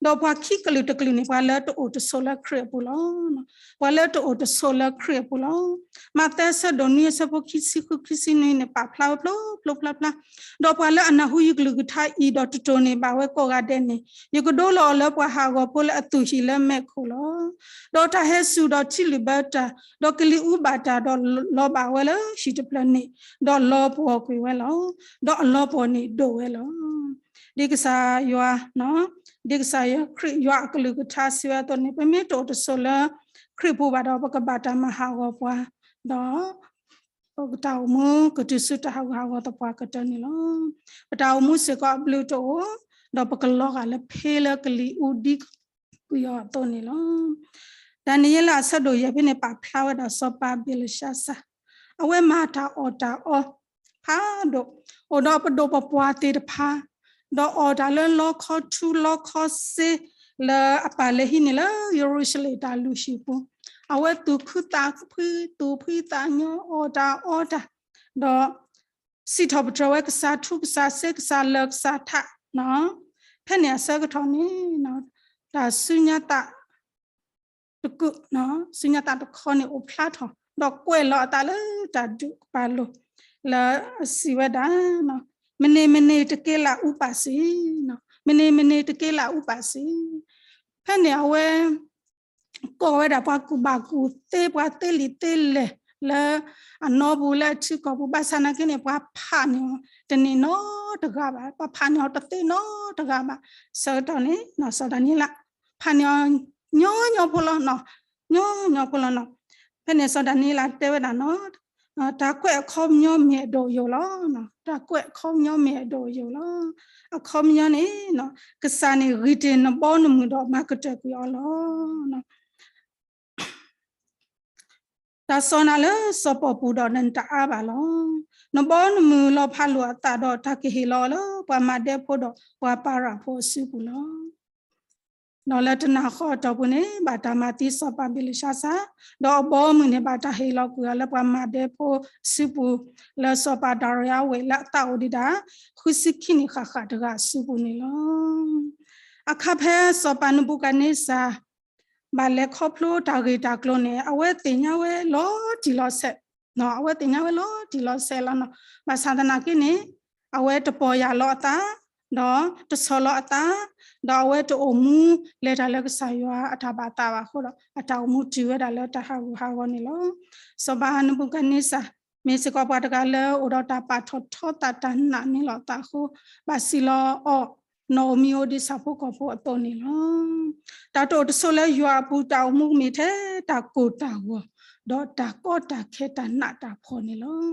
ဒီးပှၤခံကလုာ်တကလုာ်န့ၣ် ပှၤလၢတအိၣ်တဆိးလၢခရံာ်အပူၤလီၤ. ပှၤလၢတအိၣ်တဆိးလၢခရံာ်အပူၤလီၤ. မးသဲအဆၢဒိၣ်နွံအဆၢဖိခံဆံဃု ခံဆံနွံန့ၣ် ပာ်ဖျါဝဲဖျိဖျိဖျါဖျါ, ဒီးပှၤလၢအနၢ်ဟူယကလုၢ်ကထါအံၤ ဒီးတတိၢ်န့ၢ်ဘၣ်ဝဲကိးဂၤဒဲးန့ၣ် ယကဒိလီၤအီၤလၢပှၤဟးဂီၤဖိလၢအသူၣ်ဟံၣ်လၢမဲးခိၣ်လီၤ. ဒီးတၢ်ဟဲစူၤဒီးထံလုၢ်ဘၢတၢ်, ဒီးကလံၤအူဘၣ်တၢ်, ဒီးလီၤဘၣ်ဝဲလၢဟံၣ်တဖျၢၣ်န့ၣ်, ဒီးလီၤပှီၢ်ကွံာ်ဝဲလီၤ. ဒီးအလီၤပှီၢ်န့ၣ်ဒိၣ်ဝဲလီၤ. ဒ်ကစၢ်ယွၤ, ဒ်ကစၢ်ယွၤခရံာ်ယွၤအကလုၢ်ကထါစံးဝဲအသိးန့ၣ် ပမ့ၢ်တအိၣ်တဆိးလၢခရံာ်ပူၤဘၣ်ဒီး ပကဘၣ်တၢ်မၤဟးဂီၤပှၤ, ဒီး ပတၢ်အိၣ်မူကတုၤဆူတၢ်ဟးဂူာ်ဟးဂီၤသပှၢ်ကတၢၢ်န့ၣ်လီၤ. ပတၢ်အိၣ်မူစ့ၢ်ကီးအဘျုးတအိၣ်, ဒီးပကလီၤဂာ်လၢဖဲလၢကလံၤအူဒံကွံာ်အီၤအသိးန့ၣ်လီၤ. ဒၤနံးယ့လးအဆၢဒိၣ်ယဲၢ်ဖဲန့ၣ် ပာ်ဖျါဝဲဒၣ်စီၤပၤဘ့လၡါစၢ်, အဝဲမၤတၢ်အီၣ်တၢ်အီ ဖးဒိၣ်, အိၣ်ဒီးပဒိၣ်ပပှၢ်သ့ၣ်တဖၣ်, ဒီးအီၣ်တၢ်လၢလီခီထူလီခီစ့ လၢအပာ်လဲၤဟံးန့ၢ်လၢယရူၤၡလ့ၣ်တၢ်လုၢ်ဟံၣ်ပူၤ, အဝဲသူၣ်ခုသးခု သူၣ်ဖှံသးညီ အီၣ်တၢ်အီတၢ်, ဒီး စံးထီၣ်ပတြၢၤဝဲကစၢ်ထူကစၢ်စ့ကစၢ်လၢကစၢ်ထး, ဖဲန့ၣ်အဆၢကတီၢ်န့ၣ် တၢ်ဆူညါသး တကုာ်, ဆူညါသးတခီန့ၣ်အိၣ်ဖျါထီၣ်, ဒီးကွဲးလီၤအသးလၢတၢ်ဒုးကပၤလိၤ, လၢအစံးဝဲဒၣ်, မနုၤမနုၤတက့လၢအူပၢ်စံ, မနုၤမနုၤတက့လၢအူပၢ်စံ. ဖဲန့ၣ်အဝဲ ကိးဝဲဒၣ်ပှၤကူၣ်ဘၣ်ကူၣ်သ့ ပှၤသ့လံာ်သ့လဲၢ်လၢအနီပူၤလၢအထံကီၢ်ပူၤ, ဘၣ်ဆၣ်နာ်က့န့ၣ် ပှၤဖးန့ၢ်အီၤတန့ၢ်နီတဂၤဘၣ်, ပှၤဖးန့ၢ်အီၤတသ့နီတဂၤဘၣ်. ဆၢကတီၢ်န့ၣ် စီၤဒၤနံးယ့လး ဖးန့ၢ်အီၤညီညီဖိလီၤ, ညီညီဖိလီၤနီၤ. ဖဲန့ၣ် စီၤဒၤနံးယ့လးတဲဝဲဒၣ်နီၤ, တၢ်ကွဲးအခီပညီမ့ၢ်အဒိၣ်အယိာ်လီၤ. တၢ်ကွဲးအခီပညီမ့ၢ်အဒိၣ်အယိာ်လီၤ. အခီပညီန့ၣ် ကစၢ်န့ၣ်ဂံၢ်တ့ၢ်နဘီနမုၢ်ဒီးမၤကတၢၢ်ကွံာ်အီၤလီၤ. တၢ်စီၢ်နၤလၢစီၤပီာ်ပူၤဒီးနတအါဘၣ်လီၤ. နဘီနမုၢ်လီၤဖးလိာ်အသးဒီးတၢ်ကဟ့ၣ်လီၤအီၤလၢပှၤမၤဒဲဖိဒီးပှၤပၤရးဖိအစုပူၤလီၤ. ဒီးလၢတနၤဃီအတီၢ်ပူၤန့ၣ် ဘၣ်တၢ်မၤသံစီၤပၤဘ့လၡါစၢ်, ဒီးအဘီအမုၢ်န့ၣ် ဘၣ်တၢ်ဟ့ၣ်လီၤကွံာ်အီၤလၢပှၤမၤဒဲဖိစုပူၤ, လၢစီၤပၤဒၤရံယၤဝဲလၢအသးအိၣ်ဒံးဒၣ် ဃုဆံခံနံၣ်ဃၣ်ဃၣ်တဂၤအစုပူၤန့ၣ်လီၤ. အခါဖဲစီၤပၤနဘူၤခၣ်နံစၢ် ဘၣ်လဲၤခီဖျိတၢ်ဂ့ၢ်တၢ်ကျိၤန့ၣ် အဝဲသ့ၣ်ညါဝဲလီၤတံၢ်လီၤဆဲး, အဝဲသ့ၣ်ညါဝဲလီၤတံၢ်လီၤဆဲးလီၤနီၤ. ဘၣ်ဆၣ်သနာ်က့န့ၣ် အဝဲတပီၢ်ယၢ်လီၤအသး, ဒီးတဆီၣ်လီၤအသး, ဒီးအဝဲတအိၣ်မူလဲၤတၢ်လၢကစၢ်ယွၤအတၢ်ဘၣ်သးဘၣ်အဃိဒီး အတၢ်အိၣ်မူတုၤဝဲဒၣ်လၢတၢ်ဟးဂူာ်ဟးဂီၤန့ၣ်လီၤ. စီၤပၤနဘူၤခၣ်နံစၢ် မ့ၢ်စ့ၢ်ကီးပှၤတဂၤလၢအိၣ်ဒီးတၢ်ပာ်ထီၣ်ထီသးတၢ်နာ်န့ၢ်လီၤအသးအဃိ, ဘၣ်စံးလီၤအီၤ နီၣ်ဧိၤမံၤဧိၤဒ်ဆၣ်ဖိကီၢ်ဖိအသိးန့ၣ်လီၤ. တၢ်တအိၣ်တဆိးလၢယွၤအပူၤ တၢ်အိၣ်မူကမ့ၢ်ထဲတၢ်ကိၢ်တၢ်ဂီၤ, ဒီးတၢ်ကီတၢ်ခဲတၢ်နးတၢ်ဖှီၣ်န့ၣ်လီၤ.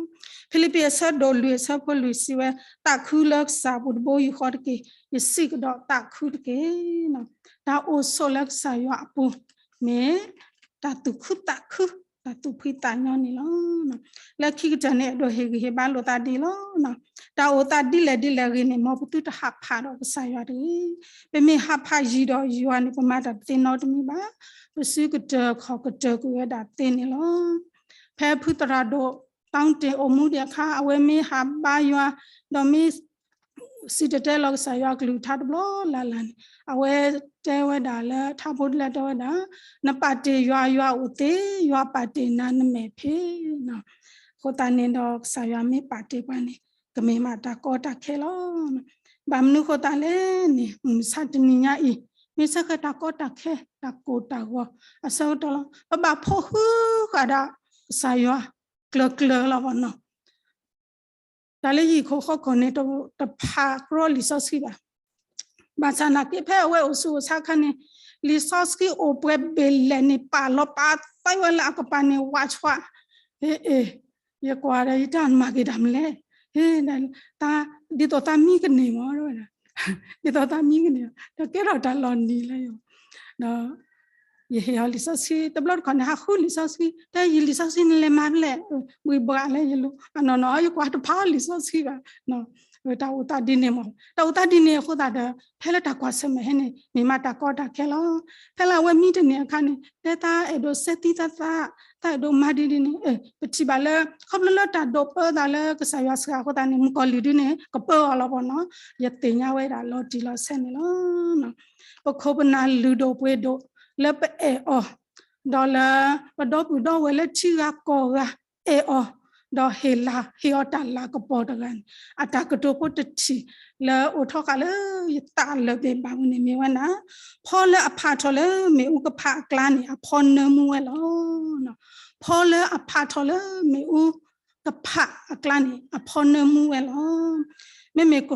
ဖံလံးပံးအဆၢဒိၣ်လွံၢ်အဆၢဖိလွံၢ်စံးဝဲ, သးခုလၢကစၢ်အပူၤတဘိယူၢ်ဃီတက့ၢ်, ယစံးကဒီးသးခုတက့ၢ်. တၢ်အိၣ်ဆိးလၢကစၢ်ယွၤအပူၤ မ့ၢ်တၢ်သူၣ်ခုသးခု, တၢ်သူၣ်ဖှံသးညီန့ၣ်လီၤ. လၢခံကတၢၢ်န့ၣ် အဲၣ်ဒိးဟ့ၣ်ဂံၢ်ဟ့ၣ်ဘါလိာ်သးဒ်အံၤလီၤ. တၢ်အိၣ်သးဒ်လဲၣ်ဒ်လဲၣ်ဂ့ၤန့ၣ် မ်ပသုတဟးဖးဒီးကစၢ်ယွၤတဂ့ၤ. ပမ့ၢ်ဟးဖးယံၤဒီးယွၤန့ၣ် ပမၤတၢ်တသ့နီတမံၤဘၣ်. ပစုကတၢၢ်ခီၣ်ကတၢၢ်ကွံာ်ဝဲဒၣ်သ့န့ၣ်လီၤ. ဖဲဖုသရၣ်ဒိၣ် တီတ့ၢ်အိၣ်မူဒံးအခါ အဝဲမ့ၢ်ဟးဘါယွၤ, ဒီးမ့ၢ် စံၣ်တဲၤတဲလီၤကစၢ်ယွၤကလုၢ်ကထါတဘျီလၢ်လၢ်န့ၣ် အဝဲတဲဝဲဒၣ်လၢထါဖိဒ်လဲၣ်တဲဝဲဒၣ်, နပာ်တ့ၢ်ယွၤ ယွၤအိၣ်သ့, ယွၤပာ်တ့ၢ်နၤနမဲာ်ဖ့ၣ်. အဃိသတးန့ၣ်ဒီးကစၢ်ယွၤမ့ၢ်ပာ်တ့ၢ်ပှၤန့ၣ် ကမ့ၢ်မးတၢ်ကီတၢ်ခဲလီၤ. ဘၣ်မနုၤဃိသတးလဲၣ်န့ၣ် မုၢ်မဆါတနံၤညါအံၤ မ့ၢ်စ့ၢ်ကီးတၢ်ကီတၢ်ခဲ တၢ်ကိၢ်တၢ်ဂီၤအဆၢကတီၢ်လီၤ. ပဘၣ်ဖီၣ်ဃုာ်ဃာ်ဒီးကစၢ်ယွၤကျၢၤကျၢၤလီၤဘၣ်နီၤ. တၢ်လၢဟံၣ်ခိၣ်ဃီခိၣ်န့ၣ် တဖးကြီလံာ်စီဆှံဘၣ်. ဘၣ်ဆၣ်သနာ်က့ ဖဲအဝဲအိၣ်ဆူၣ်အိၣ်ဆါအခါန့ၣ် လံာ်စီဆှံအိၣ်ပှဲၤဘ့ၣ်လဲၣ်န့ၣ် ပာ်လီၤပာ်သးဝဲလၢအကပၤန့ၣ် ဝးဆှး, ဟ့ ယကွၢ်ဒီးယတၢ်မၤက့ၤတၢ်မနုၤလဲၣ်, ဟ့ ဒ်သိးသးမံကန့ၢ်မး, ဒ်သိးသးမံကန့ၢ်, ဒီးကဲထီၣ်တၢ်လီၤနံၤလၢယ ဒီး ယဟ့ၣ်အီၤလံာ်စီဆှံ တဘျီတခီၣ်န့ၣ် ဟးဃုလံာ်စီဆှံ, တဲယံာ်လံာ်စီဆှံန့ၣ်လဲၤမၤဖဲလဲၣ်, ဘှံးဘှးလၢယလိၤ, အနီၢ်နီၢ် ယကွၢ်တဖးအီၤလံာ်စီဆှံဘၣ်. တၢ်အိၣ်သးဒ်န့ၣ်မး, တၢ်အိၣ်သးဒ်န့ၣ်အဃိသတးဒီး ဖဲလၢတၢ်ကွၢ်ဆၢၣ်မဲာ်ဟဲန့ၣ် မ့ၢ်မးတၢ်ကီတၢ်ခဲလီၤ. ဖဲလၢအဝဲမံတန့ၢ်အခါန့ၣ် တဲသးအဲၣ်ဒိးစဲသံသးသး, သးအဲၣ်ဒိးမၤဒ်ဒ်န့ၣ်, ပထံၣ်ဘၣ်လၢ ခီဖျိလၢတၢ်ဒိးပၢသးလၢကစၢ်ယွၤစှၤအဃိသတးန့ၣ် မုၣ်ကီၤလံၢ်ဒုန့ၣ် ကပၢအီၤလီၤပနီၤ, ယသ့ၣ်ညါဝဲဒၣ်လီၤတံၢ်လီၤဆဲးန့ၣ်လီၤ. ပခိၣ်ပနၢ်လုၢ်ဒိၣ်ပှ့ၤဒိၣ်လၢပအဲၣ်အီၤ, ဒီးလၢပဒီပုၢ်ဒီဝဲၢ်လၢထံဂၤကီၢ်ဂၤအဲၣ်အီၤ, ဒီးဟ့ၣ်လၤဟ့ၣ်အီၤတၢ်လၤကပီၤတဂၤန့ၣ် အတၢ်ကတိၤဖိတထံၣ်လၢအိၣ်ထီၣ်ဃာ်လၢယသးလၢာ်ဘ့ၣ်ဘၣ်ပူၤန့ၣ်မ့ၢ်ဝဲဒၣ်, ဖီလၢအဖးထီၣ်လၢမ့ၣ်အူကဖးအကျါန့ၣ် အဖီနၢမူဝဲလီၤ. ဖီလၢအဖးထီၣ်လၢမ့ၣ်အူကဖးအကျါန့ၣ် အဖီနၢမူဝဲလီၤ. မ့မ့ၢ် ကိ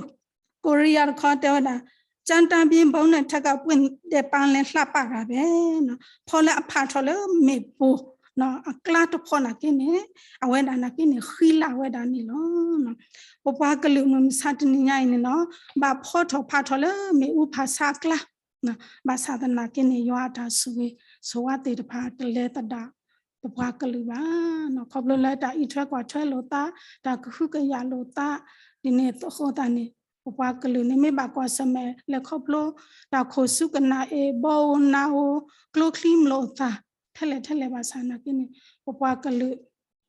ရံယါတခီတဲဝဲဒၣ်, ကၠၢတၢ်ဘံဘီနၢ်ထၢကပှ့ၤဒဲးပာ်လဲၤလှးပာ်တၢ်ဘဲ, ဖီလၢအဖးထီၣ်လၢမ့ၣ်ပိၢ် အကျါတဖီနာ်က့န့ၣ် အဝဲဒၣ်နာ်က့န့ၣ် ဃံလၤဝဲဒၣ်န့ၣ်လီၤ. ပပှၤကလုာ်မုၢ်မဆါတနံၤညါအံၤန့ၣ်နီၤ ဘၣ်ဖီထီၣ်ဖးထီၣ်လၢမ့ၣ်အူဖးဆါအကျါ, ဘၣ်ဆၣ်သနာ်က့န့ၣ် ယွၤအတၢ်ဆိၣ်ဂ့ၤဆိၣ်ဝါသ့ၣ်တဖၣ်တလဲၤသဒၣ် ပပှၤကလုာ်ဘၣ်, ခီဖျိလၢတၢ်အံးထွဲကွၢ်ထွဲလိာ်သး, တၢ်ကဟုကယာ်လိာ်သး, ဒ်န့ၣ်အဃိသတးန့ၣ် ပပှၤကလုာ်န့ၣ်မ့ၢ်ဘၣ်ကွၢ်ဆၢၣ်မဲာ်လဲၤခီဖျိ တၢ်ခိၣ်ဆူကနၣ်အ့ၣ် ဘီဧိၤနၢ်ဧိၤ ကျိချံမျိာ်အသး ထဲလဲၣ်ထဲလဲၣ်ဘၣ်ဆၣ်နာ်က့န့ၣ် ပပှၤကလုာ်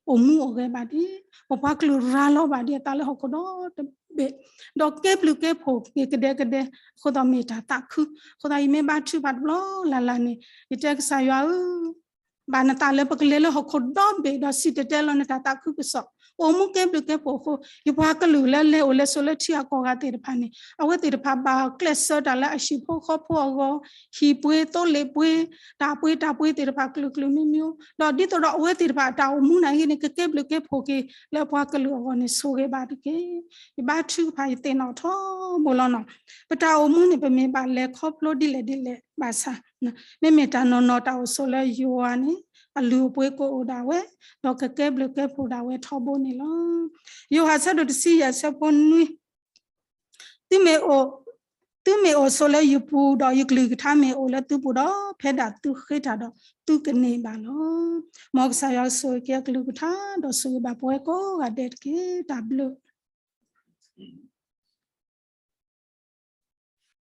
အိၣ်မူအိၣ်ဂဲၤဘၣ်ဒံး, ပပှၤကလုာ်ရၤလီၤဘၣ်ဒံးအသးလၢဟီၣ်ခိၣ်ဒီတဘ့ၣ်, ဒီးကဲဘျုးကဲဖှိၣ်က့ၤကဒဲကဒဲ, အဃိသတးမ့ၢ်တၢ်သးခု, အဃိသတးယမ့ၢ်ဘါထုကဖၣ်တဘျီလၢ်လၢ်န့ၣ် ယတဲကစၢ်ယွၤဧၢ, ဘၣ်နသးလၢပကလဲၤလၢဟီၣ်ခိၣ်ဒီဘ့ၣ်ဒီးစံၣ်တဲၤတဲလီၤနတၢ်သးခုကစီၣ်, အိၣ်မူကဲဘျုးကဲဖှိၣ်အဃိ ယပှၤကလုာ်လၢလဲၤအိၣ်လဲၤဆိးလၢထံဂၤကီၢ်ဂၤသ့ၣ်တဖၣ်န့ၣ် အဝဲသ့ၣ်တဖၣ်ဘၣ်ကျဲးစၢးတၢ်လၢအဟံၣ်ဖိဃီဖိအဂီၢ်, ဟံၣ်ပှ့ၤသိလ့ၣ်ပှ့ၤ, တၢ်ပှ့ၤတၢ်ပှ့ၤသ့ၣ်တဖၣ်ကလုာ်ကလုာ်မံၤမံၤ, ဒီးဒ်သိးဒီးအဝဲသ့ၣ်တဖၣ်အတၢ်အိၣ်မူနာ်က့န့ၣ် ကကဲဘျုးကဲဖှိၣ်က့ၤလၢပှၤကလုာ်အဂီၢ်န့ၣ် ဆိၣ်ဂ့ၤဘၣ်တက့ၢ်. ယဘါထုကဖၣ်ယသ့ၣ်နီၣ်ထီဘိလီၤနီၤ, ပတၢ်အိၣ်မူန့ၣ် ပမ့ၢ်ဘၣ်လဲၤခီဖျိဒ်လဲၣ်ဒ်လဲၣ်ဘၣ်ဆၣ်, မ့မ့ၢ်တၢ်နီၢ်နီၢ်တၢ်အိၣ်ဆိးလၢယွၤန့ၣ် အလုၢ်အပှ့ၤကအိၣ်ဒၣ်ဝဲ, ဒီးကကဲဘျုးကဲဖှိၣ်ဒၣ်ဝဲထီဘိန့ၣ်လီၤ. ယိၤဟၣ်ဆၢဒိၣ်တဆံယဲၢ်ဆၢဖိနွံ သုမ့ၢ်အိၣ်, သုမ့ၢ်အိၣ်ဆိးလၢယပူၤဒီးယကလုၢ်ကထါမ့ၢ်အိၣ်လၢသုပူၤဒီး ဖဲဒၣ်သုဃ့တၢ်ဒီးသုကန့ၢ်ဘၣ်လီၤ. မ်ကစၢ်ယွၤဆိၣ်ဂ့ၤက့ၤအကလုၢ်ကထါ ဒီးဆိၣ်ဂ့ၤဘၣ်ပဝဲကိးဂၤဒဲးတက့ၢ်. တၢ်ဘျုး